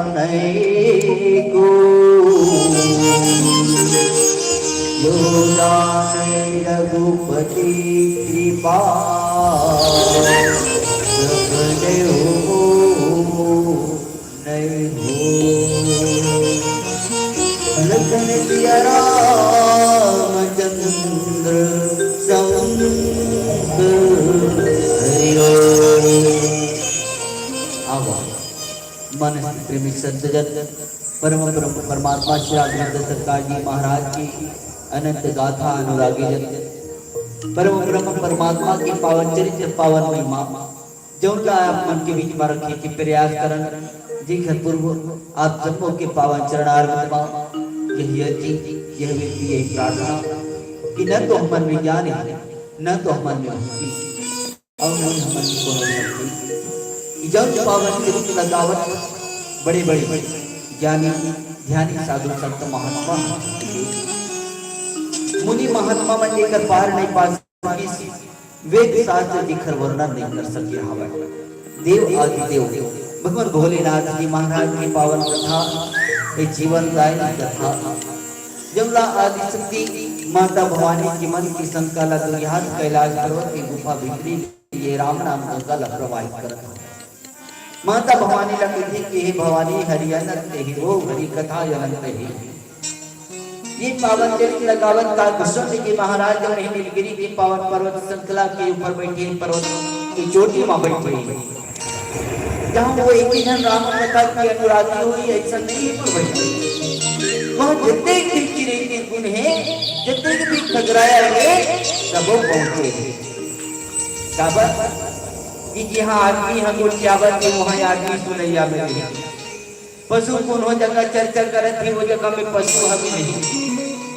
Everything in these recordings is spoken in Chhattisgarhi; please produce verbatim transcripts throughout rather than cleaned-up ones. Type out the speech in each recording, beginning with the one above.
नहीं को, यो जाने रघुपति कृपा, सब देहु मोहि नहीं हो। लखन सिया रामचंद्र संत हरि हो। आवा। मानस प्रेमी संतजन, परम ब्रह्म परमात्मा श्री राघवेंद्र सरकार जी महाराज की अनंत गाथा अनुरागी जन, परम ब्रह्म परमात्मा के पावन चरित्र, पावन महिमा, जौन ला आप मन के बीच में रखे के प्रयास करन, जेकर पूर्व आप जम्मो के पावन चरणारविंद मा यही अर्जी, यह विनती, यही प्रार्थना कि न तो हमन में ज्ञान है, न तो हमन में भक्ति, अउ नहीं हमन के कोनो शक्ति। जब पावन चरित्र लगावत बड़े-बड़े ज्ञानी, ध्यानी, साधु, संत, महात्मा, मुनि महात्मा मन जेकर पार नहीं पा सकिस, वेद शास्त्र जेकर वर्णन नहीं कर सके हवय। देव आदि देव भगवान भोलेनाथ जी महाराज के पावन कथा, ये जीवन दायिनी कथा, जमला आदि शक्ति माता भवानी जी मन की शंका ला दुरिहात कैलाश पर्वत की गुफा भीतरी ये राम नाम गंगा ला प्रवाहित करत हवय। माता भवानी ला कहिथे कि हे भवानी, हरि अनंत हे, ओ हरि कथा अनंत हे। ये पावन चरित्र लगावत काल भूषण जी महाराज जब नहीं नीलगिरी के पावन पर्वत श्रृंखला के ऊपर बैठे, पर्वत की चोटी में बैठे, जहाँ वो एक ही जन राम कथा की अनुरागी हुई, ऐसा नहीं है भाई। वहाँ जितने भी चिरे के गुण हैं, जितने भी खगराया है, सब वो पहुँचे हैं। काबर? कि जहाँ आदमी ह गोठियावत हे, वहाँ आदमी सुनैया में नहीं। पशु कोनो जगह चर्चा करत हे, वो जगह में पशु ह भी नहीं।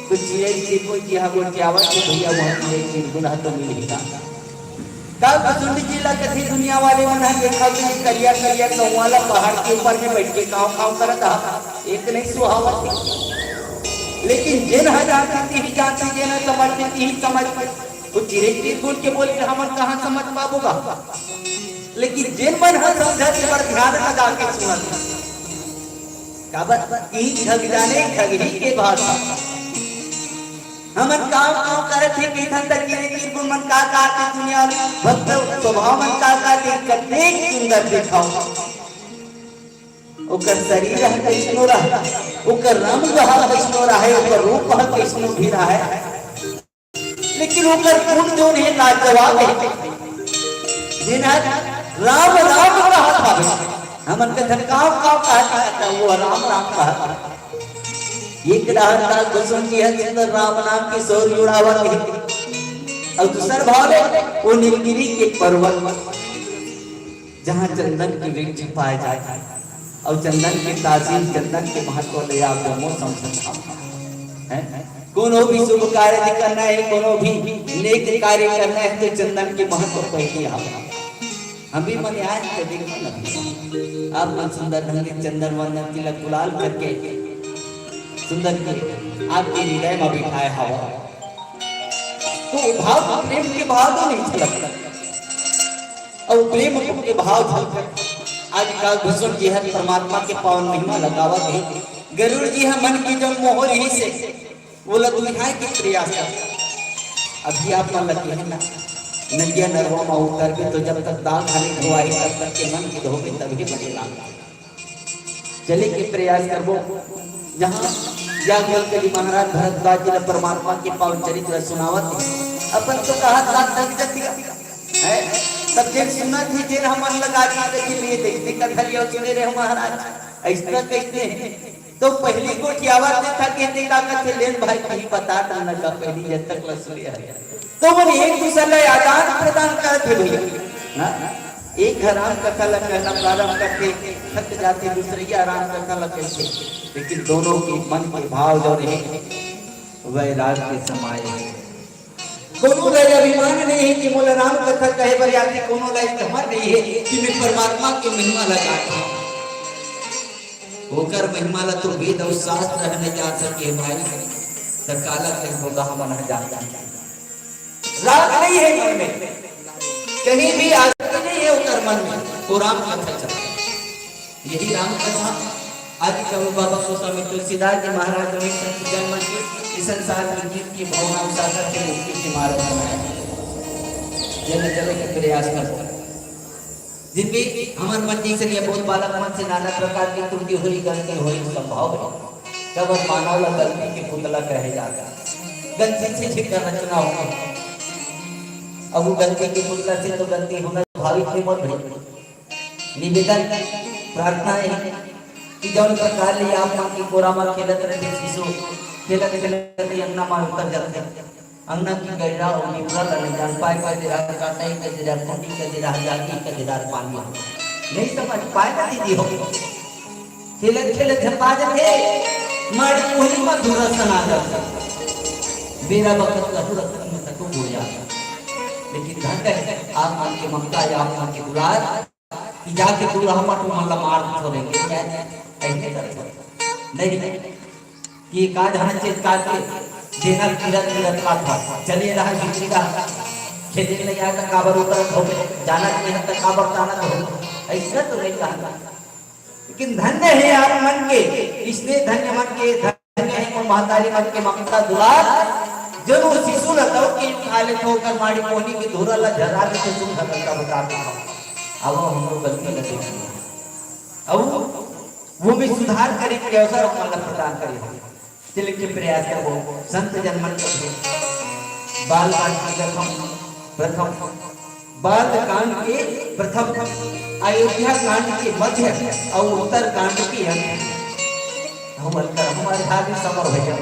तो चिरे चिरगुन जिहाँ गोठियावत हे भैया, वहाँ चिरे चिरगुन ह तो मिलही ना। काल भूषण जी ला कथे दुनिया वाले मन ह देखा भी करिया करिया कौआ ला पहाड़ के ऊपर में बैठ के काँव काँव करत ह, एक नहीं सुहावत हे। लेकिन जेन ह जानथे तिही जानथे, जेन ह समझथे तिही समझ। वो चिरे चिरगुन के बोल के हमन कहाँ समझ पाबो गा? लेकिन जेन मन ह समझत हे, बड़ ध्यान लगा के सुनत हे। काबर? ई खग जाने खगही के भाषा। हमन काँव काँव करत हे, कहिथन त चिरे चिरगुन मन का का के दुनिया भक्त स्वभाव मन का का के कतेक सुंदर देखाव। ओकर शरीर ह कइसनो रहा, ओकर रंग ह कइसनो रहा, ओकर रूप ह कइसनो भी रहा, लेकिन ओकर गुण जोन हे लाजवाब हे। जेन ह राम राम कहत हवे, हमन कथन काँव काँव कहत हे, त वो राम राम कहत हे। एक डहर काल भूषण जी ह सुंदर राम नाम के शौर्य उड़ावत हे, अउ दूसर भाव ले वो नीलगिरी के पर्वत जहाँ चंदन के वृक्ष पाए जाए, अउ चंदन के तासीर, चंदन के महत्व ले आप जम्मो समझत हव, हैं? कोनो भी शुभ कार्य करना हे, कोनो भी नेक कार्य करना हे, तो चंदन के महत्व पहली आवे। हम भी मने आज तो देखो ना, आप मन सुंदर ढंग से चंदन वंदन तिलक गुलाल करके सुंदर के आपके हृदय में बिठाए हवा, तो भाव, प्रेम के भाव तो नहीं छलकता। अउ प्रेम के भाव झलकत। आज काल भूषण जी ह परमात्मा के पावन महिमा ला गावत हे। गरुड़ जी ह मन के जो मोह रहिस हे, वो ला दुरिहाय के प्रयास कर। अभी आप मन लगे हैं ना, नदिया नरवा में उतरबे तो जब तक दाल खाने धोआही तब तक के मन के धोबे तभी बने लाग। चले के प्रयास करबो। जहाँ याज्ञवल्क्य जी महाराज भरद्वाज जी ला परमात्मा के पावन चरित्र सुनावत हे, अपन तो कहा था थक जतिया है, तब जेन सुनत हे, जेन हमन लगा दी, लेकिन ये देखते कथा लिया सुने रहे महाराज, ऐसा कैसे है? तो पहली गोठियावत हे, थके ते का कथे, लेन भाई, कहीं बता दन का पहली जब तक ला सुने हरे। तो मन एक दूसर ला आदान प्रदान करत हे भैया। हाँ? एक ह राम कथा ला कहना प्रारंभ करथे, थक जाथे, दूसरइया राम कथा ला कहिथे, लेकिन दोनों के मन के भाव जो रहे, वैराग्य समाए हे। कोनो ला ये अभिमान नहीं हे कि मोला राम कथा कहे बर आथे, कोनो ला ये घमंड नहीं हे कि मैं परमात्मा के महिमा ला जानथों। ओकर महिमा ला तो वेद अउ शास्त्र ह नहीं जान सके भाई, त काला कहिबो गा हमन ह जान जान। राग नहीं हे मन में, कहीं भी आसक्ति नहीं हे ओकर मन में, वो राम कथा चलथे। यही राम कथा आदि कवि बाबा गोस्वामी तुलसीदास जी महाराज, वही संत जन मन के इस संसार में जीव की भावना उजागर से मुक्ति के मार्ग बनाया। ये न चले के प्रयास कर, जिनमें हमर मन जैसे ये बहुत बालक मन से नाना प्रकार की त्रुटि होई, गलती होई, संभव है। तब हम मानव ला गलती के पुतला कहे जाता, गलती से जेकर रचना हो। अब वो गलती के पुतला से तो गलती होना स्वाभाविक है मोर भाई। निवेदन, प्रार्थना है कि जौन प्रकार ले आप मन के कोरा मा खेलत रहे शिशु, खेलत खेलत अंगना मा उतर जाते, अंगना की गैया और निवरा ला नहीं जान पाए, कजरा काटाई, कजरा खूंटी, कजरा जागी, कजरा पानी नहीं समझ पाए ना दीदी हो। खेलत खेलत झपा जाते, माड़ी कोहनी मा धूरा सना जाता। बेरा बखत लहू रखत में तको गोया। लेकिन धन है आप मन के ममता या आप मन के दुलार, कि जाके दूल्हा मत मन ला मार छोड़ेंगे, क्या ऐसे करते? नहीं, कि का जाना चीज काट के देना गिरत गिरत का था, चलिए रहा, बिजली रहा, खेले नहीं आया तो काबर उतरत हो, जाना नहीं है तो काबर ताना हो, ऐसा तो नहीं कहा। लेकिन धन्य है आप मन के, इसलिए धन्य मन के, धन्य है वो महतारी मन के ममता दुलार, जब वो शिशु ला तब के उठा ले तो ओकर माड़ी कोहनी के धूरा ला झरा ले तो सुन भगत का बता दो। अब वो हमको गलती लगे। अब वो भी सुधार करे के अवसर हमन ला प्रदान करे। चले के प्रयास करबो। संत जन मन के बाल कांड के प्रथम, प्रथम, बाल कांड के प्रथम, अयोध्या कांड के मध्य और उत्तर कांड के अंत। हम अंतर, हमारे धार्मिक समर भैया,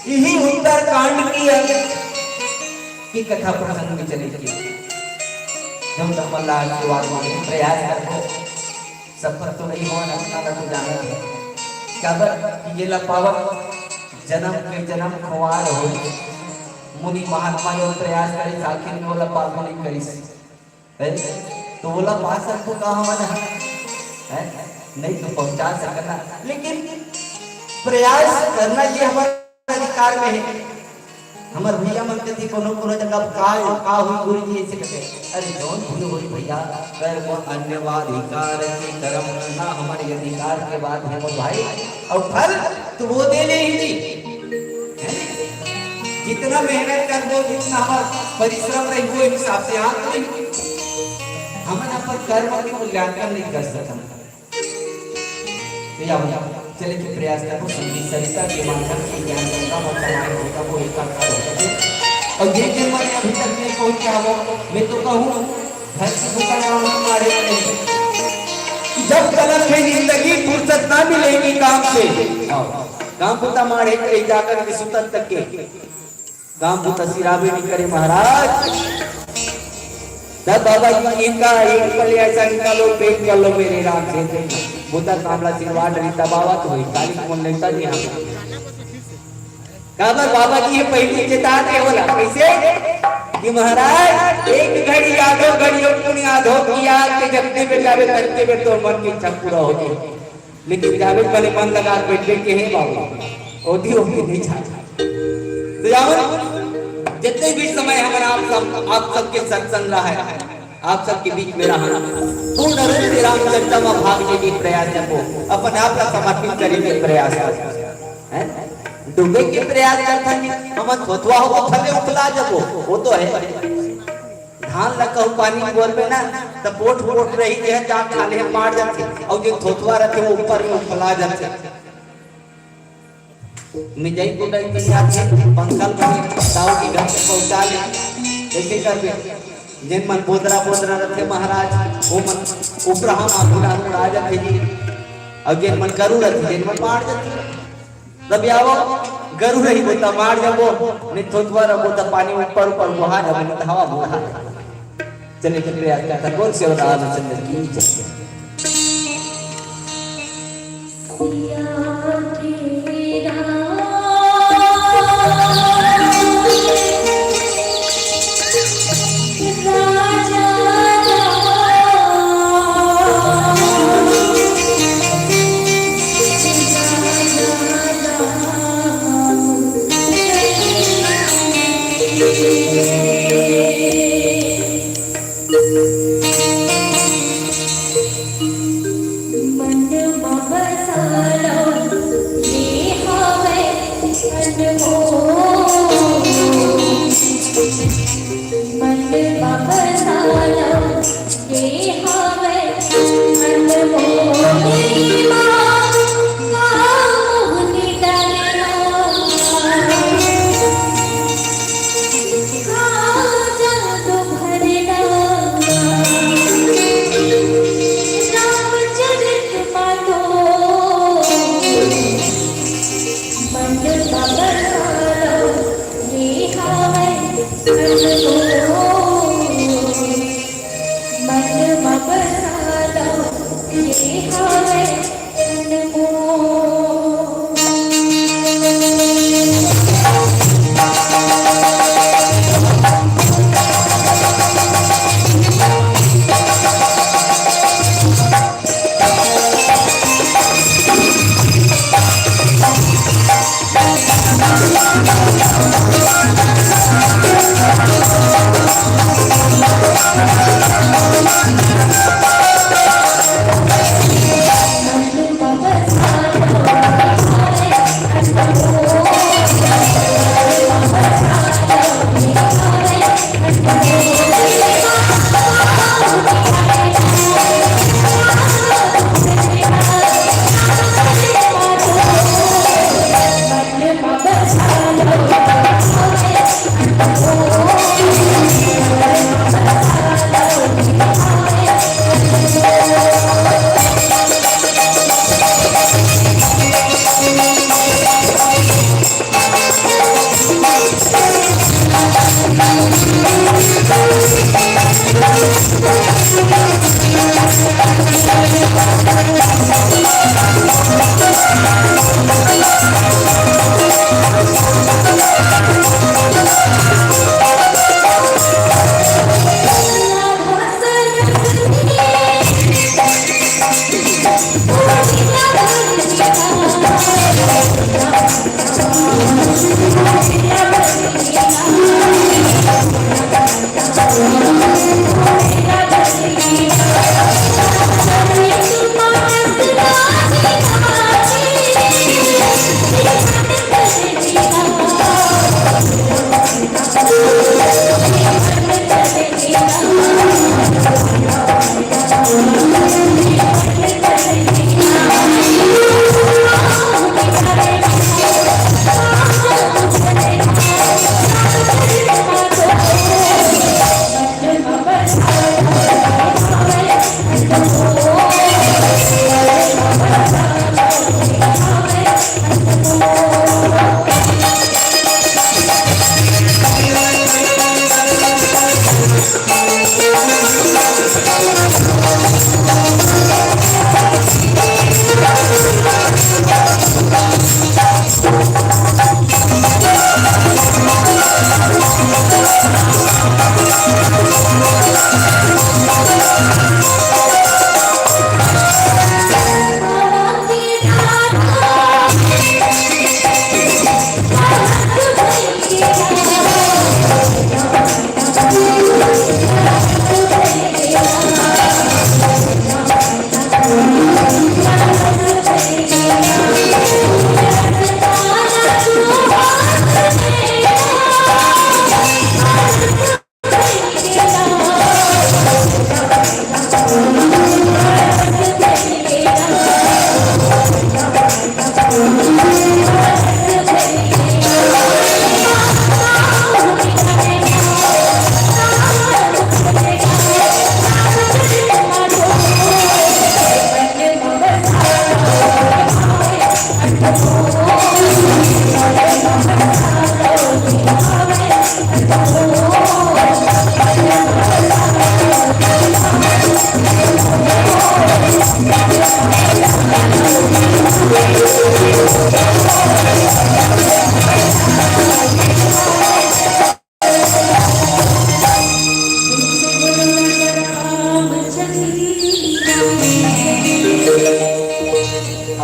यही उत्तर कांड के अंत की कथा प्रसंग में चले के। जब तक मल्ला आशीर्वाद मांगे, प्रयास करबो। सफर तो नहीं होवय, अपना ला तो जानत हे। काबर कि येला पावत जनम के जनम खुवार होय। मुनि महात्मा जो प्रयास करिस, आखिर में ओला पाबो नहीं करिस। हैं? तो ओला पा सकबो का हमन ह? हैं? नहीं तो पहुंचा सकना। लेकिन प्रयास करना ये हमारा अधिकार में हे। हमर भैया मन कथे कोनो कोनो जगह का, का हुई गुरु जी ऐसे कथे, अरे जौन हुई होई भैया, कर्म अन्यवाधिकार के कर्म ना हमारे अधिकार के बात हे मोर भाई। और फल तो वो दे ले ही जी, है ना? जितना मेहनत करबो, जितना हमर परिश्रम रही, वो हिसाब से आत नहीं। हमन अपन कर्म के मूल्यांकन नहीं कर सकन। तो या हो, चले के प्रयास करबो, संगीत सरिता के माध्यम से ज्ञान गंगा माता माय होता वो एकाकार हो सके। और ये जन्म में अभी तक नहीं पहुंचा हो, मैं तो कहूँ, धरती को का नाम मारे नहीं। जब तलक है जिंदगी, फुर्सत ना मिलेगी काम से। आओ, काम बुता मारे के जाकर के सुतन तक के। काम बुता सिरावे नहीं करे महाराज। तब बाबा जी इनका एक पल ऐसा निकालो, पेट कर लो मेरे राम से। बुता कामला सिरवाट रीता बाबा तो वही काली मन लेता नहीं हम। काबर बाबा जी ये पहली चेता दे बोला, कैसे? कि महाराज, एक घड़ी आधो घड़ी और पुण्य आधो की याद के जब दे बेटा बे करके बे तो मन की इच्छा पूरा हो गई। लेकिन जावेद वाले मन लगा के बैठे के हैं बाबू, ओटी ओटी नहीं छा। तो जावेद, जितने भी समय हमारा आप सब, आप सबके सत्संग रहा है, आप सबके बीच में रहा, पूर्ण रूप से रामचरिता में भाग लेने के प्रयास करबो, अपन आप ला समर्पित करने के प्रयास करबो, हैं? डूबे के प्रयास करथन, हम थोथवा हो तो थले उफला जबो, वो तो है। धान ला कहूँ पानी बोर में ना, त पोठ पोठ रही जे जा खा ले मार जाथे, और जो थोथवा रथे वो ऊपर में उफला जाथे। मिजई कुटई के साथ पंखल बने, ताऊ के घर से पहुंचा ले, कैसे करबे? जेन मन बोदरा बोदरा रथे महाराज, वो मन उपरा हम आगू डाल उड़ा जाथे जी, और जेन मन करू रथे, जेन मन मार जाथे। तब आवो, गरु रही बोता मार जाबो, नहीं थोथवा रहो बोता पानी ऊपर ऊपर बहा जाबो, नहीं तो हवा बहा। चले के प्रयास करता, बोल सेवा रामचंद्र की जय।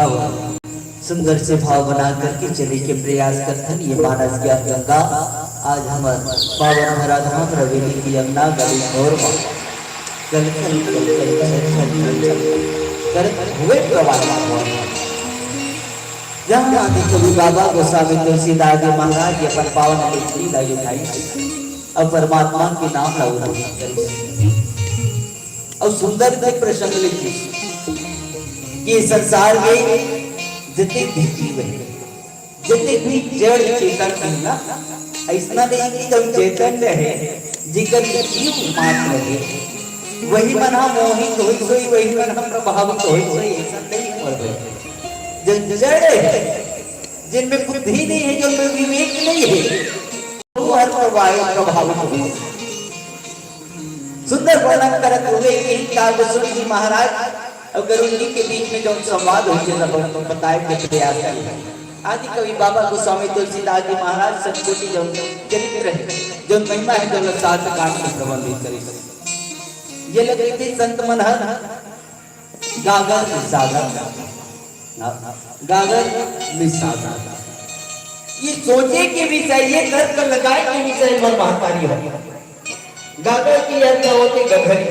अब सुंदर से भाव बना करके चले के प्रयास करथन। ये मानस ज्ञान गंगा, आज हमर पावन धराधाम रवेली की अंगना गली घोर मा कल कल कल कल छल छल छल छल करत हुए प्रवाह। जहाँ आदि कवि बाबा गोस्वामी तुलसीदास जी महाराज जी अपन पावन मुरली ला उठाई अउ परमात्मा के नाम ला उठाई। अउ सुंदर के प्रसंग लिखिस कि संसार में जते भी जीव हे, जते भी जड़ चेतन हे ना, अइसना नहीं कि एकदम चैतन्य हे, जेकर जीव मात्र हे, वही मन ह मोहित होइस होही, वही मन ह प्रभावित होइस होही, अइसन नहीं होय भाई। जो जड़ हे, जिनमें बुद्धि नहीं हे, जिनमें विवेक नहीं हे, वो हर प्रभावित, प्रभावित होइस। सुंदर वर्णन करत हुए कि काव्य सुन जी महाराज अउ गरुड़ जी के बीच में जो संवाद होइस हे, बताए के प्रयास करे। आदि कवि बाबा गोस्वामी तुलसीदास जी महाराज संत कोटि जो चरित्र हे, जो महिमा हे, जो सात कांड में प्रबंधित करे। ये लगे थे संत मन हर गागर सागर, गागर निसागर। ये सोचे के विषय, ये तर्क लगाए के विषय मन महतारी हो। गागर के अर्थ होथे गगरी,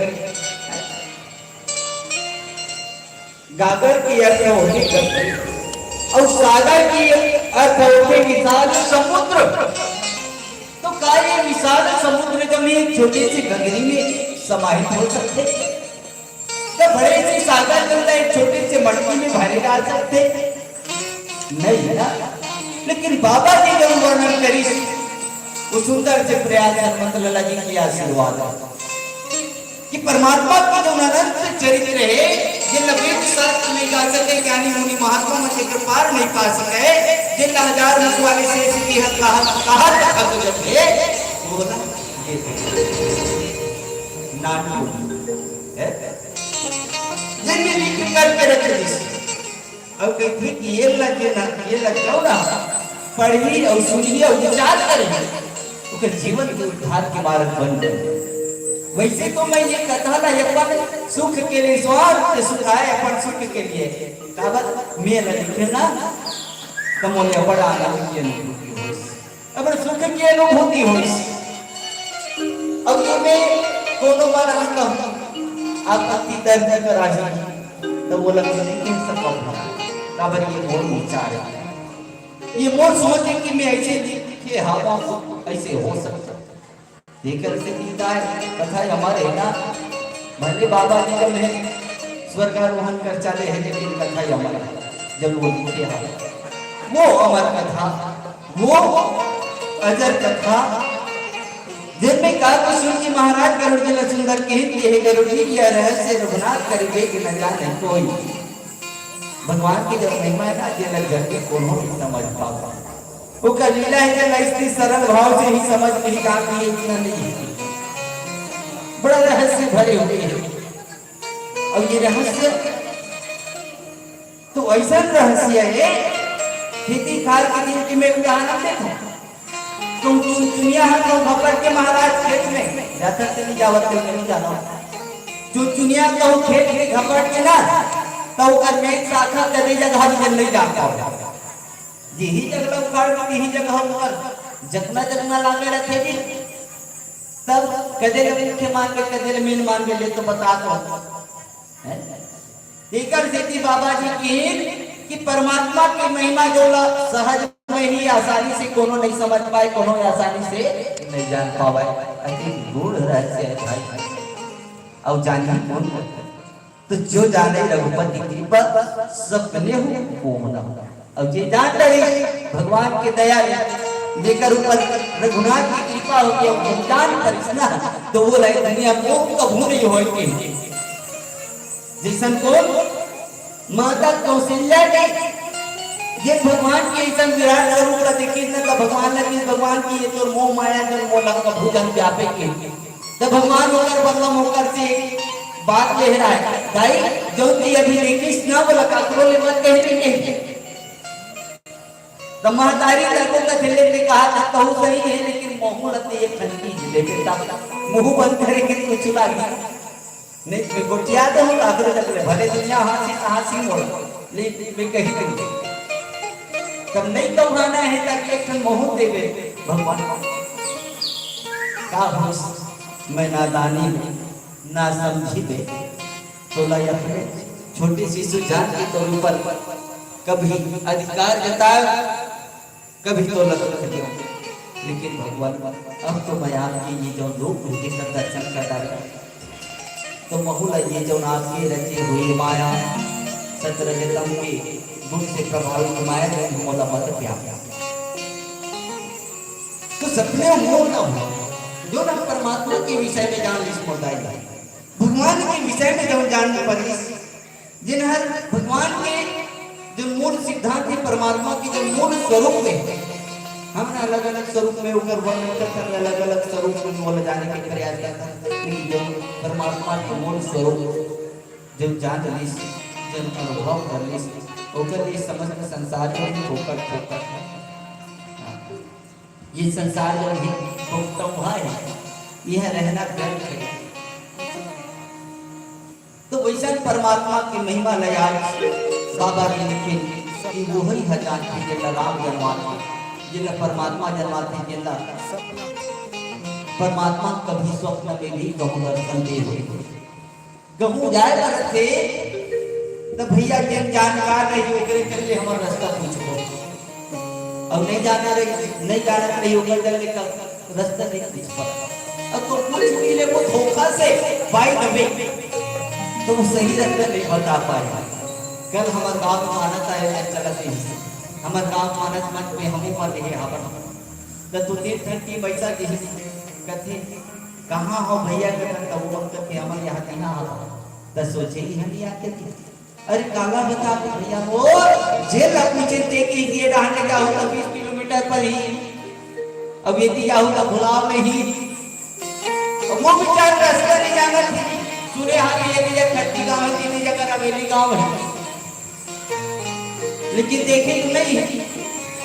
गागर के अर्थ होथे गगरी, अउ सागर के अर्थ होथे विशाल समुद्र। तो का ये विशाल समुद्र जब एक छोटे से गगरी में समाहित हो सकथे? त बड़े से सागर जल ला एक छोटे से मटकी में भरे जा सकथे? नहीं ना। लेकिन बाबा जी जो वर्णन करिस, वो सुंदर से प्रयास हनुमंत लाला जी के आशीर्वाद हे कि परमात्मा के जो अनंत चरित्र हे, जेला वेद शास्त्र नहीं गा सके, ज्ञानी मुनि महात्मा मन जेकर पार नहीं पा सके, जेला हजार मुख वाले शेष जी हर कहा, कहा तक जब हे, वो ना, ये नाटक हे। जेन में लिख करके रख दिस। अउ कहिथे कि ये ला जे ना, ये ला जो ना पढ़ही अउ सुनही अउ विचार करही, ओकर जीवन के उद्धार के मार्ग बन जाही। वैसे तो मैं ये कथा ला अपन सुख के लिए, स्वार्थ के सुखाए, अपन सुख के लिए, काबर मैं ला लिखे ना, त मोला बड़ा आनंद के अनुभूति होइस। अब सुख के अनुभूति होइस। अब ये में कोनो बार हम कहूँ, आपत्ति दर्ज कराही, त वो लग नहीं कह सकब, काबर ये मोर विचार हे, ये मोर सोच हे कि मैं ऐसे लिखे हवा, ऐसे हो सकता। जेकर से चिंता हे, कथा हमारे हे ना, भले बाबा जी जब हे, स्वर्गारोहण कर चले हे, लेकिन कथा हमारे जब वो लिखे हे, वो अमर कथा, वो अजर कथा, जेन में का कुछ सुन के महाराज गरुड़ जी ला सुंदर कहिन कि हे गरुड़ जी, यह रहस्य रघुनाथ करिबे कि न जाने कोई। भगवान के जब महिमा हे ना, जेला जग में कोनो नहीं समझ पावय। ओकर लीला हे, जेला स्त्री सरल भाव से ही समझ नहीं जाती है, इतना नहीं है। बड़ा रहस्य भरे हुए हे। अउ ये रहस्य तो अइसन रहस्य हे, खेती खार के दिन के मैं उदाहरण देथों। कहूँ चुनचुनिया ह कहूँ घपट के महाराज खेत में, जाथस ते नहीं जावत ते नहीं जानव। चुनचुनिया कहूँ खेत में घपट के ना, त ओकर मेघ शाखा कदे जगह भी नहीं जा पावय। जिही जगह उखाड़ के, तिही जगह ओकर जकना जकना लागे रथे जी। तब कदे ले मुख्य मान के, कदे ले मीन मान के, ले तो बता तो। हैं? तेकर सेती बाबा जी कहिन कि परमात्मा के महिमा जोला सहज में ही आसानी से कोनो नहीं समझ पाए, कोनो आसानी से नहीं जान पावय। अति गूढ़ रहस्य हे भाई। अउ जानही कोन? तो जो जाने रघुपति कृपा, सब कन्हैया को मोहना। अउ जे जान डरिस भगवान के दया ले, जेकर ऊपर रघुनाथ की कृपा होके अउ जान परिस ना, तो वो ला दुनिया में कभू नहीं होय के। जइसन कोन? माता कौशल्या जी, जे भगवान के अइसन विराट स्वरूप ला देखिस ना, त भगवान ला कहिस, "भगवान की ये तोर मोह माया जन मोला कभू जन व्यापे के।" त भगवान ओकर बदला म ओकर से बात कहे रहय, "दाई, जउन ती अभी देखिस ना, वोला काकरो ले मत कहे," कहिके। त महतारी तको कथे ले, "ते कहा था, कहूँ सही हे, लेकिन महूँ ल ते एक ठन चीज दे बेटा, मुँह बंद करे के कुछ लागी। नहीं, मैं गोठिया दे हूँ, काकरो तक ले, भले दुनिया हाँसी, हाँसी मोर, ले, मैं कही नहीं।" तब नहीं तो भाना हे, ताकि एक ठन महूँ देबे, भगवान। का होइस, मैं नादानी में, ना समझी में, तोला अपने छोटे शिशु जान के तोर ऊपर कभी अधिकार जताए, कभी तो लग रहे हो। लेकिन भगवान, अब तो मैं आपके ये जो रूप भेजे कर दर्शन कर डाले, तो महू ला ये जो आपके रचे हुए माया, सतरजतम के गुण से प्रभावित माया में भी मोला मत प्यार। तो सपने मोर ना हो, जो ना परमात्मा के विषय में जान लिस मोर दाई, भगवान के विषय में जो जान परिस, जिन हर भगवान के जो मूल सिद्धांत है, परमात्मा के जो मूल स्वरूप है, हमन अलग-अलग स्वरूप में ओकर वर्णन करथन, अलग-अलग स्वरूप में ओला जाने के प्रयास करथन, लेकिन जो परमात्मा के मूल स्वरूप जो जान लिस, जो अनुभव कर लिस, ओकर लिए समस्त संसार में फोकट फोकट है। ये संसार जो है, फोकटौहा है, यह रहना व्यर्थ है। तो वैसन परमात्मा की महिमा ल आज बाबा जी लिखे कि वही ह जानथे जेला राम जनवाथे, जेला परमात्मा जनवाथे, जेला परमात्मा कभी स्वप्न में भी कहूँ दर्शन दे हो, कहूँ जाए बर रथे, त भैया जेन जानकार रही ओकरे कर ले हमर रास्ता पूछबो। अब नहीं जाना रही, नहीं जानत रही ओकर कर ले कब रास्ता नहीं पूछ पाए। अब तो कुछ भी ले वो धोखा से, by the way, तो वो सही रास्ता नहीं बता पाए। कल हमर गांव में मानत आए, मैं चलत ही। हमर गांव मानत मन में हमें मन रहे हावन। त दो तीन ठन की पैसा दिहिस, कथे, "कहाँ हो भैया?" कथन, त वो मन कथे, "हमर यहाँ तिहाँ हो।" त सोचे ही हम यहाँ के थे। अरे काला बता दे भैया, वो जेल ला पूछे ते के ये डहान ले जाहू त बीस किलोमीटर पर ही, अब ये ती जाहू त भुलाव नहीं। अब वो बेचारा रास्ता नहीं जानत थी, सुने हाथ ये दिया खट्टी गाँव है, तीन जगह हवेली गाँव है, लेकिन देखे तो नहीं है।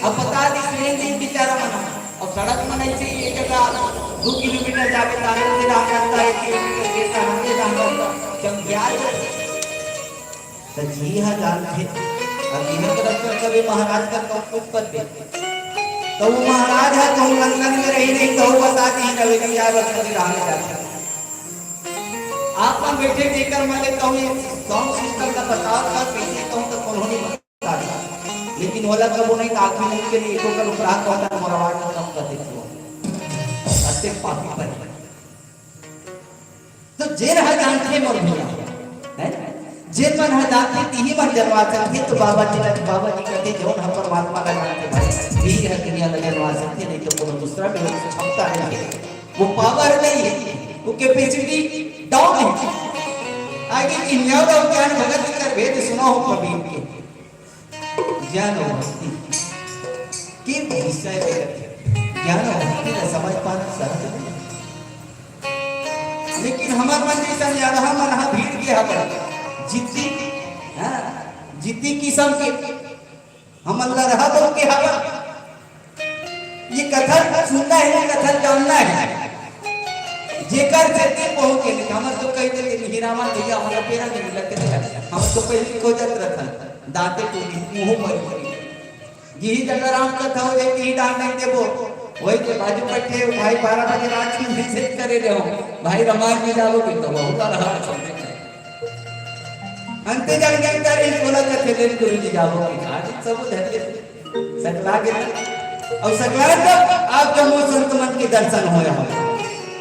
अब बता दी सुरेंद्र जी बेचारा मना, अब सड़क में नहीं चाहिए, एक जगह दो किलोमीटर जाके तारे से रहा करता है, एक किलोमीटर देता है, रहा करता, चंगिया तो जी हा जानथे। अब इहाँ के रस्ता कभी महाराज का कौन कुछ कर दे, तो वो महाराज है तो लंदन में रही नहीं, तो वो बता दी रवि यार बस कभी रहा जाता। आप मन बैठे जेकर मन ले कहूँ ये साउंड सिस्टम का बताओ का कैसे कहूँ तो कौन नहीं बता दे। लेकिन ओला कबो नहीं तो आखिरी के लिए एको कर उपराग कहता मोर आवाज में कम कर देती हो। अत्ते पापी पर तो जेन ह जानथे मोर भैया, है ना? जेन मन ह जानथे तिही मन जनवा सकथे। तो बाबा जी ला, बाबा जी कहते जौन ह परमात्मा ला जानथे भाई, तिही ह दुनिया ला जनवा सकथे, नहीं तो कोनो दूसरा में वो क्षमता नहीं है, वो पावर नहीं है, वो कैपेसिटी डाउन है। आगे की न्याय और ज्ञान भगत कर भेद सुना हो प्रवीण के। ज्ञान और भक्ति के विषय में ज्ञान और भक्ति ला समझ पाना सहज नहीं। लेकिन हमर मन जैसन यार हमन ह भीड़ के हवन, जिद्दी, हाँ, जिद्दी किसम के हमन लरहा लोग के हवन। ये कथन सुनना है, ये कथन जानना है। जेकर से ते पहुंचे नहीं, हमर तो कह दे कि हीरामन भैया हमारा पेरा नहीं लगते थे। हम तो पहले खोजत रहता, दांते टूटी, मुंह मरी मरी। यही जगह राम कथा हो जाए, यही डाल नहीं देबो। वही के बाजू बैठे भाई बारह बजे रात की मैसेज करे रहे हो, भाई रामायण में जाओगे तो वहू का रहा। अंते जन के अंदर ही बोला था, "खेले गुरु जी जाओगे?" आज सब धैर्य सकला के ना। और सकला तब आप जम्मो संत मन के दर्शन होया हो।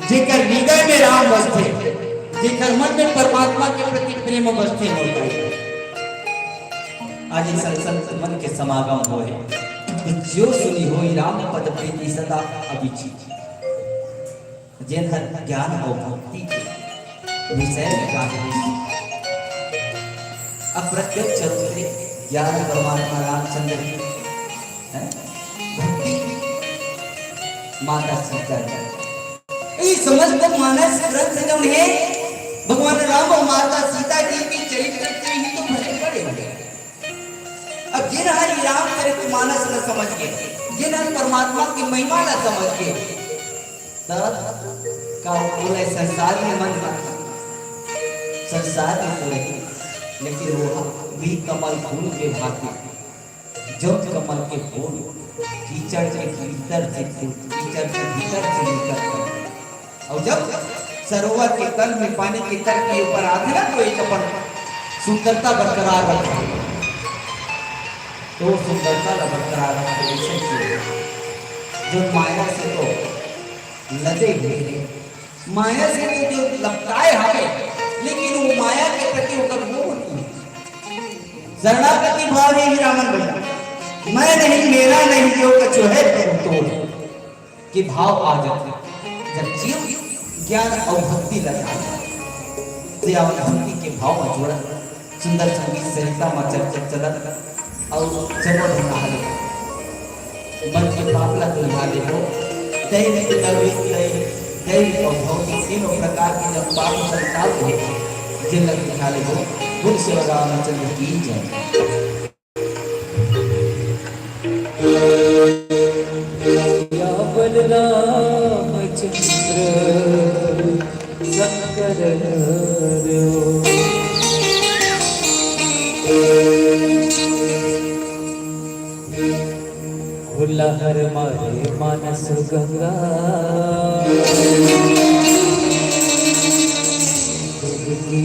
जेकर हृदय में राम बसथे, जेकर मन में परमात्मा के प्रति प्रेम बसथे, होता है। आज इस संत मन के समागम होए, तो जो सुनी होई राम पद प्रीति सदा अभिजीत। जेन हर ज्ञान अउ भक्ति के विषय में गाहे हे, अप्रत्यक्ष रूप से ज्ञान परमात्मा रामचंद्र के, हैं? भक्ति माता सीता के। ये समस्त मानस ग्रंथ जौन हे, भगवान राम और माता सीता जी के चरित्र से ही तो भरे पड़े हुए। अब जिन हर राम चरित मानस ला समझ गे, जिन हर परमात्मा की महिमा ला समझ गे, तब का बोले संसार में मन रखे, संसार में तो रहे, लेकिन वो भी कमल फूल के भांति, जब कमल के फूल कीचड़ के भीतर से फूल, कीचड़ के भीतर से निकलते हैं। और जब सरोवर के तल में पानी के तल के ऊपर आथे ना, तो एक अपन सुंदरता बरकरार रखे। तो सुंदरता ला बरकरार रखे, जइसे कि जो माया से तो लदे हुए हे, माया से तो जो लपटाए हवे, लेकिन वो माया के प्रति ओकर मोह नहीं हे। शरणागति भाव हे ही रावण भैया, मैं नहीं, मेरा नहीं, जो कछु है प्रभु तोर। के भाव आ जाथे। जब जीव ज्ञान अउ भक्ति ल जान जाथे, ते आप भक्ति के भाव म जुड़त, सुंदर संगीत सरिता म चल, चल, चलत अउ चलो ढंगा ले मन के पाप ल धुलवा लेबो। दैविक, अवैविक, दैविक अउ भौतिक तीनों प्रकार के जब पाप संताप होथे, जेन ल धुलवा लेबो। बोल सेवा रामचंद्र की जय। या बलराम चंद्र शंकर हरो। खुला हर मारे मानस गंगा, डुबकी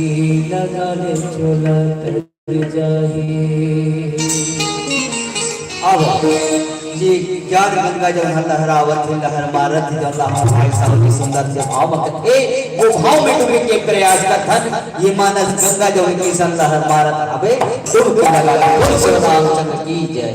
लगा ले चोला तर जाही। अब ये ज्ञान गंगा जब लहरावत हे, लहर मारत हे, जब लहर भाई साहब की सुंदर से भाव मत, ए, वो भाव में डूबे के प्रयास कर धन, ये मानस गंगा जब इनके संग लहर मारत, अबे डुबकी लगा ले। बोल श्री रामचंद्र की जय।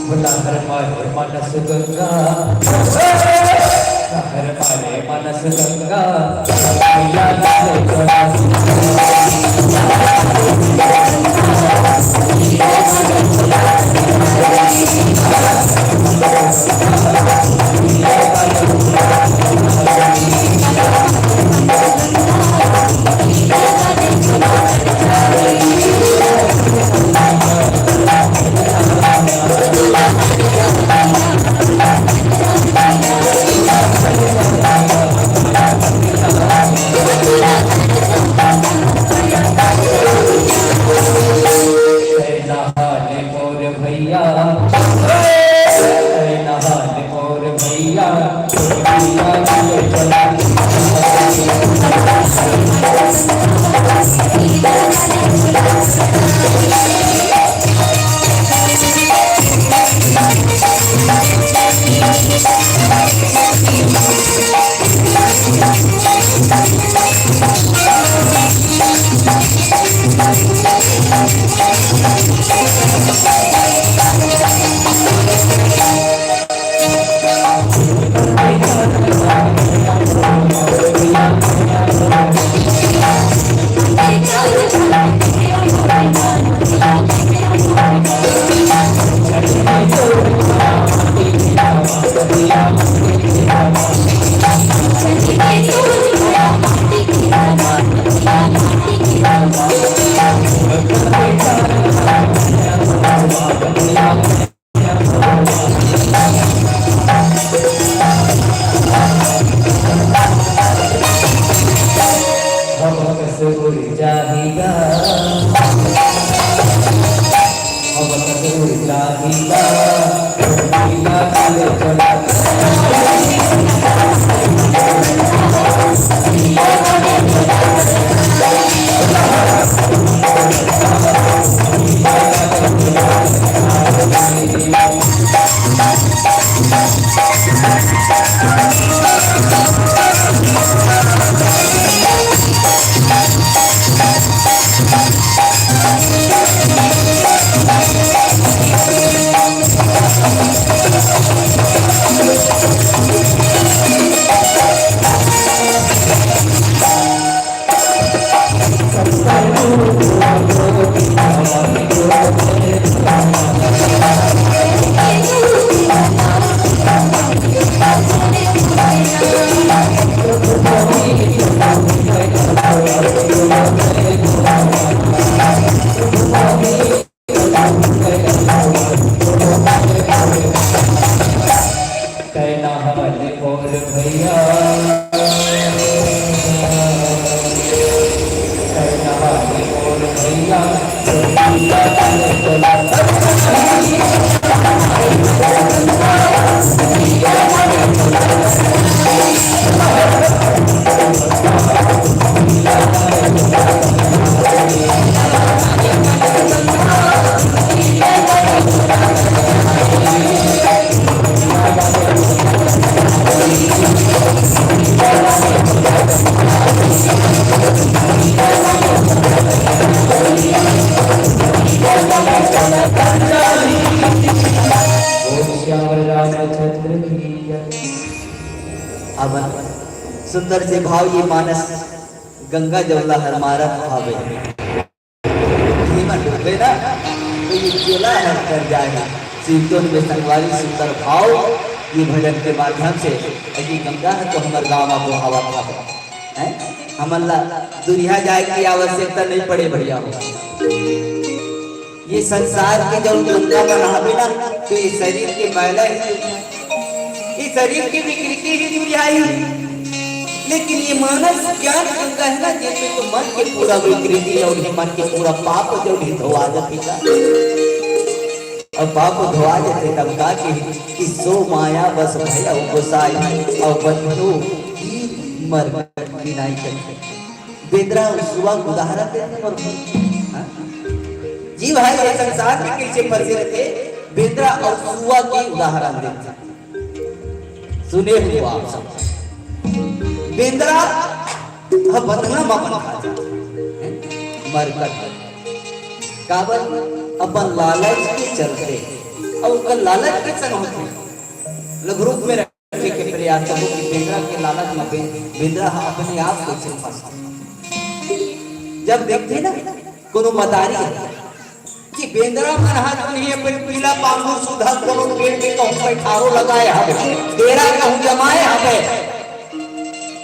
भोला हर मारे मानस गंगा, हर मारे मानस गंगा। नहा ले मोर भैया, नहा ले मोर भैया। मोर भैया, करना मोर भैया। श्याम रामचंद्र की जय। अब सुंदर से भाव ये मानस गंगा जवला हर मारत हावे। ये मन डूबे ना, तो ये चोला हर कर जाए। सिंधुन में संगवारी सुंदर भाव ये भजन के माध्यम से। ये गंगा है तो हमारे गांव में बोहावत हावे। हैं? हमन ला दुरिहा जाए की आवश्यकता नहीं पड़े भैया हो। ये संसार के जब गंगा बनावे ना, तो ये शरीर के मैला ही दुरिहा, ये शरीर की विकृति ही दुरिहा ही। लेकिन ये मानस ज्ञान गंगा है ना, जिसमें तो मन के पूरा विकृति और ये मन के पूरा पाप जो भी धोआ जाते का। अब पाप धोआ जाते तब का के कि सो माया बस भय गोसाई और बंधु की मर की नाई करते। बेंदरा अउ सुआ के उदाहरण देथे मोर भाई। हाँ? जी भाई, ये संसार में कैसे फंसे रहते, बेंदरा अउ सुआ के उदाहरण देथे। सुने हो आप सब, बेंदरा ह बंधना म अपन खा जाथे, हैं? मरकट। काबर? अपन लालच के चलते। अउ ओकर लालच के संग होथे। लघु रूप में रखे के प्रयास करहू कि बेंदरा के लालच में बे-, बेंदरा ह अपने आप को कइसे फंसा। जब देखथे ना कोनो मदारी ह कि बेंदरा मन ह तो नहीं अपन पीला पांगुर सुधा कोनो पेड़ में कहूं बैठारो लगाए हवे, डेरा कहूं जमाए हवे,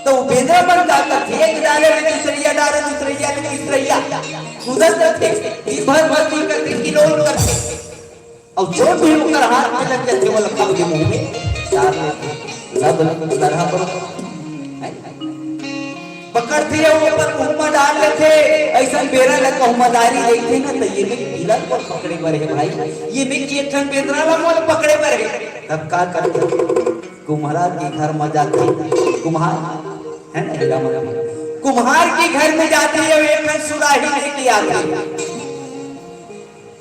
तो वो बेंदरा मन का करथे, एक डारे में दूसरइया डारे, दूसरइया में तीसरइया, सुधत रथे, दिन भर मस्ती करथे, किलोल करथे। अउ जो भी ओकर हाथ में लग जाथे, वो लखा के मुंह में डार लेथे। लब लरहा पर, हैं? पकड़थे अउ ओकर मुंह में डार लेथे। अइसन बेरा ल कहूं मदारी देखथे ना, त ये में कीरा ल पकड़े बर हे भाई, ये में एक ठन बेंदरा ल मोल पकड़े बर हे। तब का करथे? कुम्हरा के घर में जाथे, कुम्हार, है ना, हीरा मन, कुम्हार के घर में जाथे अउ एक ठन सुराही लेके आथे।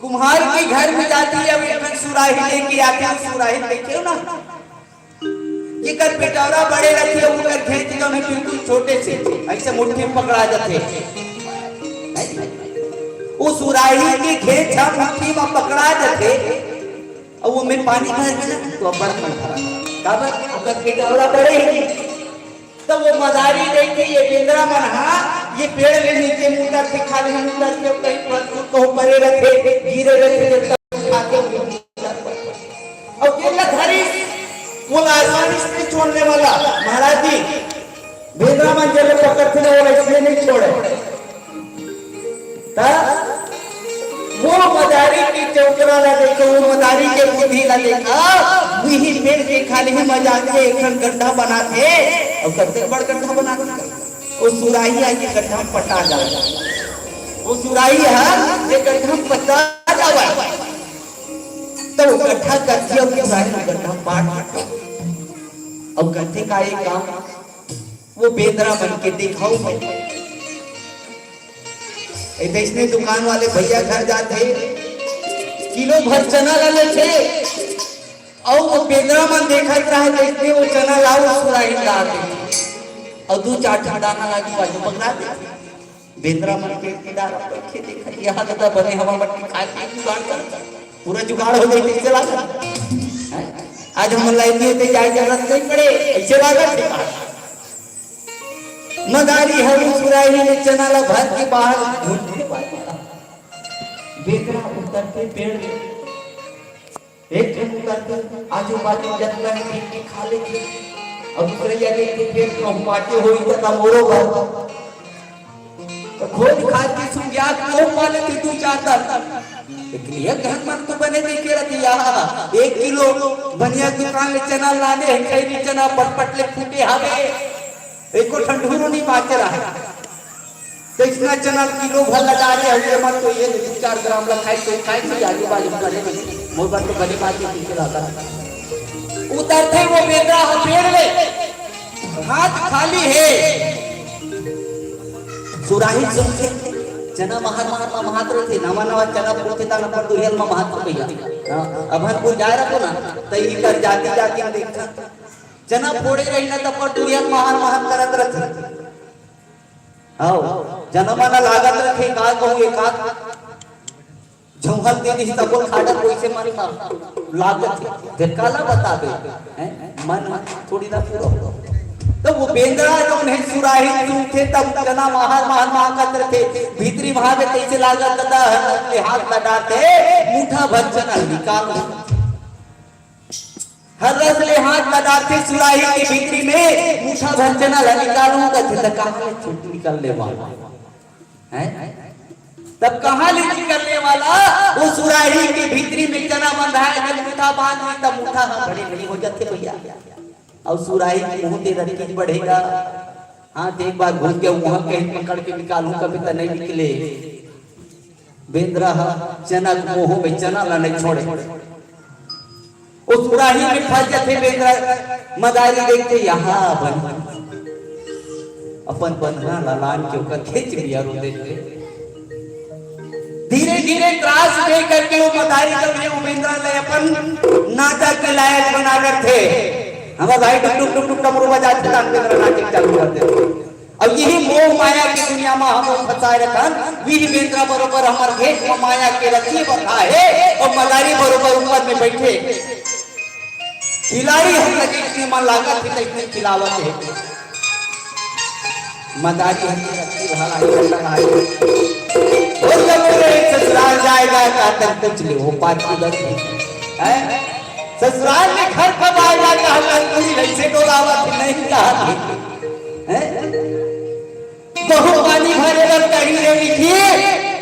कुम्हार के घर में जाथे अउ एक ठन सुराही लेके आथे। सुराही देखे हो ना, जेकर पेटौरा बड़े रथे, ओकर घेंच जौन हे बिल्कुल छोटे से, अइसे मुट्ठी में पकड़ा जाथे। वो सुराही के घेंच ह मुट्ठी में पकड़ा जाथे, अउ वो में पानी भर के ना, तो अब्बड़ कन भरा। काबर? ओकर पेटौरा बड़े हे। तब वो मदारी देखथे, ये बेंदरा मन हा, ये पेड़ ले नीचे मुंडा से खाली मुंडा से कहीं पर, कहूं परे रथे, गिरे रथे, जब तक उठा के वो मुंडा पर। अउ जेला धरिस, वो आसानी से छोड़ने वाला। महाराज जी, बेंदरा मन जेला पकड़थे ना, वो इसलिए नहीं छोड़े। त वो मदारी के चौकरा ला देखा, वो मदारी के बुद्धि ला देखा, वही पेड़ के खाली ही मजाल के एक ठन गड्ढा बनाथे, अउ कतेक बड़ गड्ढा बनाथे। वो सुराही आके गड्ढा में पटा जावय। वो सुराही ह जे गड्ढा में पटा जावय, त वो गड्ढा करथे अउ सुराही में गड्ढा पाट देथे। अउ कथे का एक काम, वो बेंदरा मन के देखाऊ में। ए, तइसने दुकान वाले भैया घर जाथे, किलो भर चना ला लेथे, अउ वो बेंदरा मन देखत रहे, तइसने वो चना ला वो सुराही ला देथे, अउ दू चार ठन दाना ला के बाजू पकड़ा देथे। बेंदरा मन के किनारा बइठे देखत, यहाँ दादा बने हवा मट्टी खाए के जुगाड़ कर, पूरा जुगाड़ हो जाए, कइसे लागत? हैं? आज हमन ला एती ओती जाए जरूरत नहीं पड़े, अइसे लागत हे। मदारी ह वो सुराही में चना ला भर के बाहर घूम के बाहर। बेंदरा उतरथे पेड़ में, एक ठन उतरथे, आजू बाजू जतना भी मिट्टी खा लेथे, अउ दूसरइया देखथे पेड़ कहूं बांचे होही त मोरो बर। त खोज खाज के सुंगिया के कहूं पा लेथे दू चार दल। लेकिन ये घर मन तो बने देखे रहती यार, एक किलो बनिया दुकान ले चना लाने हे, खैरी चना पटपट ले फूटे हवे, एको ठंडूरो नहीं बाचे रहा। तो इतना चना किलो भर लगा रहे हो, ये मत तो ये दो चार ग्राम ला खाई तो खाई तो आलू बालू बने नहीं, मोर बात तो बने बात ये पीछे रहता। उतरते वो बेटा हो पेड़ ले, हाथ खाली है। सुराही सुनथे, चना महर महर मा महत रथे, नवा नवा चना फोड़थे, त अपन दुरियल मा महत रथे भैया। हाँ, अब हम कोई जाए रखो ना, त इही कर जाती जाती में देखता। चना फोड़े रही ना, त अपन दुरियल महर महत करत रथे। आओ, चना मना लागत रथे, का कहूँ, एक आध झौंहल दे दिही, तको खाडा कोइसे मन ला लागत हे, फेर काला बताबे, हैं? मन थोड़ी ना पूरा हो। तो वो बेंदरा जौन हे सुराही सुनथे, तब चना महर महर महकत रथे, भीतरी भावे कैसे लागत दादा, हर ले हाथ लडाथे, मुठा भर चना निकाल। हर रस ले हाथ लडाथे सुराही के भीतरी में, मुठा भर चना ला निकालूं कथे, त कहाँ ले छूट निकल ले वाला? हैं? तब कहाँ ले निकल ले वाला? वो सुराही के भीतरी में चना बंधाए, जब मुठा बांध ली, तब मुठा ह बड़े नहीं हो जाथे भैया। अउ सुराही के मुंह ते रखी बढ़ेगा। हाँ, त एक बार घूम के वहां कहीं पकड़ के निकालूं, कभी त नहीं निकले। बेंदरा ह चना के मोह में चना ला नहीं छोड़े। ओ सुराही में फंस जाथे बेंदरा, मदारी देखथे, यहाँ बन अपन बंधना ला लान के ओकर खेच लिया रो देथे। धीरे धीरे त्रास दे करके वो मदारी जब ये बेंदरा ले अपन नाचा के लायक बना करथे। हमार भाई टुक टुक टुक टुक डमरू बजाथे, तान बेंदरा नाचे चालू कर देथे। अब यही मोह माया के दुनिया में हम फंसाए रखन, वही बेंदरा बरोबर हमर भेष में माया के रस्सी बंधा हे और मदारी बरोबर ऊपर में बैठे। खिलाड़ी हम लगे इतने मन लागत हे, तो इतने खिलावत हे। मदारी हम रस्सी भाला हे, लगा हे। बोल जब बोले ससुराल जाएगा, का तक पूछ ले, वो पाँच की दस है। ससुराल में घर कब आएगा, का तक पूरी वैसे डोलावत नहीं कहा। हैं? बहू पानी भरे बर कही रे लिखी,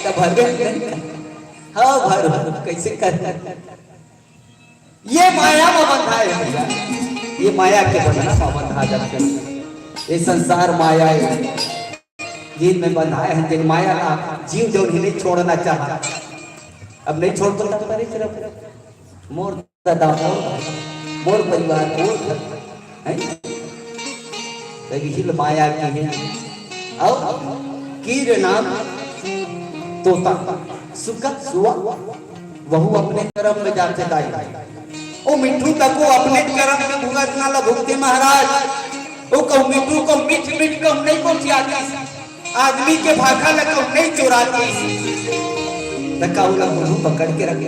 त भरबे नहीं करी। हाँ, भर, भर, कैसे कर? ये माया में बंधा है भैया, ये माया के बंधना में बंधा जाते हैं। ये संसार माया है, जिन में बंधा है, जिन माया का जीव जो नहीं छोड़ना चाहता, अब नहीं छोड़ पाता, परे सिर्फ मोर दादा मोर, मोर परिवार मोर घर, हैं? तब हिल माया की है। अउ कीर नाम तोता, सुगा, सुआ, वहू अपने करम में जाथे दाई। ओ मिट्ठू तको अपने करम में भुगतना ला भुगते महाराज। ओ कहूँ मिट्ठू को मीठ मीठ कहूँ नहीं को खियाती। आदमी के भाखा ल कहूँ नहीं चोरातिस, त का ओला मुंह पकड़ के रखे?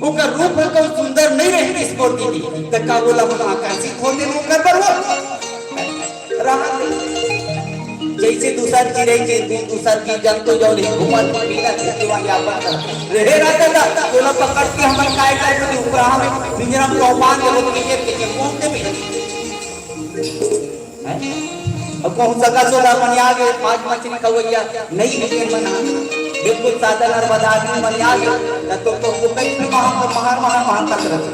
ओकर रूप ह कहूँ सुंदर नहीं रहतिस मोर दीदी, त का ओला हम आकर्षित होते ओकर बर हो? रहत हे। जैसे दूसर चिरई के, दूसर जीव जंतु जौन हे घूमत, पीला खेती वाली आपन कर। रहे रहता था, ओला पकड़ के हमन काय काय करते, उपराहा में पिंजरा में बांध के लोग पीछे पीछे कूद देबे। हैं? अब कहूँ सगा सोदा मन आ गे, आज मछली खवैया नहीं है मन, बिल्कुल सादा नर्मदा आदमी मन आ गे, त तो, तो वो कई भी महा, महा, महा, महा तक रख।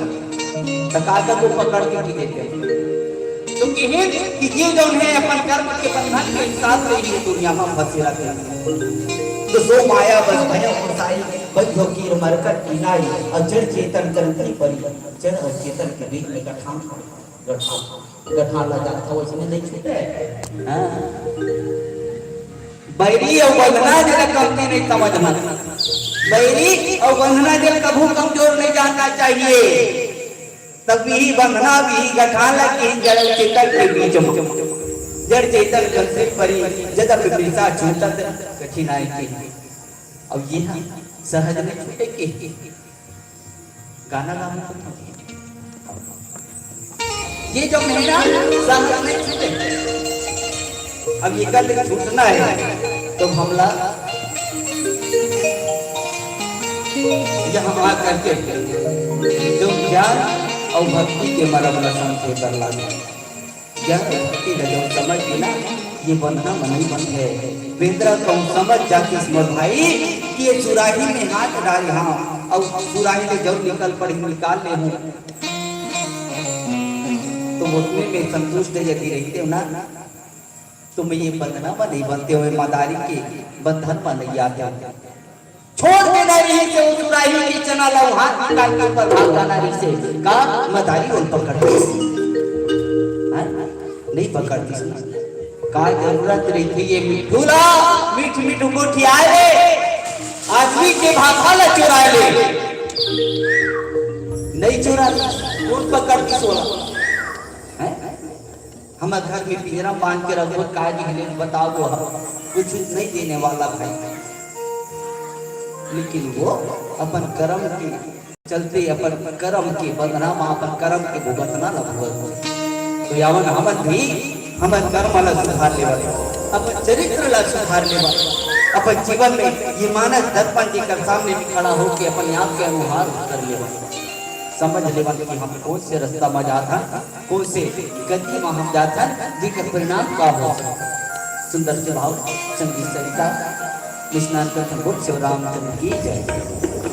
त काका को पकड़ के की देते। तो किहिन कि ये जौन हे अपन कर्म के बंधन के हिसाब से ही दुनिया में फंसे रहते हैं। तो सो माया बस भयं फसाई, बंधो कीर मरकट कीनाई, और जड़ चेतन ग्रंथि परी, जड़ और चेतन के बीच में गठान पड़ी। गठान, गठान ला जानथव, वइसने नइ छूटे। हाँ। बैरी अउ बंधना जेला कमती नइ समझना। बैरी अउ बंधना जेला कभू कमजोर नइ जानना चाहिए। तब भी बंधना भी गठान ला कि जड़ चेतन के बीच में। जड़ चेतन कमती परी, जद पिपरीसा छूटत कठिनाई के। अब ये सहज नइ छूटे के। गाना गाना तो था। ये जो मेरा साथ नहीं छूटे, अब ये कल छूटना है, तो हमला यहाँ आ करके जो ज्ञान और भक्ति के मरम रसम के कर लागे। यह भक्ति ल जउन समझ गे ना, ये बंधना म नइ बंधे। बेंदरा कहूँ समझ जातिस मोर भाई, कि ये सुराही में हाथ डारे हँव, अउ सुराही ले जउन निकल पड़ही निकाल ले हूँ। तो ओतने में संतुष्ट यदि रहितेंव ना, तो मैं ये बंधना म नइ बंधतेंव, ये मदारी के बंधन म नइ आतेंव। छोड़ देना रहिसे ओ सुराही के चना ला, हाथ निकाल के ऊपर भाग जाना रहिसे। का मदारी ओला पकड़ लिस? हैं? नइ पकड़ लिस ना। का जरूरत रहिथे ये मिट्ठू ला, मीठ मीठ गोठियाय ले, आदमी के भाखा ला चुराय ले। नइ चुराय, कोन पकड़ लिस ओला? हैं? हमर घर में पिंजरा बांध के रखबो, काय निकले बताओ, वो कुछ नहीं देने वाला भाई। लेकिन वो अपन कर्म के चलते, अपन कर्म के बंधना म, अपन कर्म के भुगतना लगबो। तो यावन हमन भी हमर कर्म ला सुधार लेवत, अपन चरित्र ला सुधार लेवत, अपन जीवन में ये मानस दर्पण जेकर सामने भी खड़ा होके अपन आप के अनुहार कर लेवत, समझ लेवत कि हम कोन से रास्ता म जात हन, कोन से गति म हम जात हन, जेकर परिणाम का हो। सुंदर सुभाव संगीत सरिता निष्णात कथन बोल शिव रामचंद्र की जय।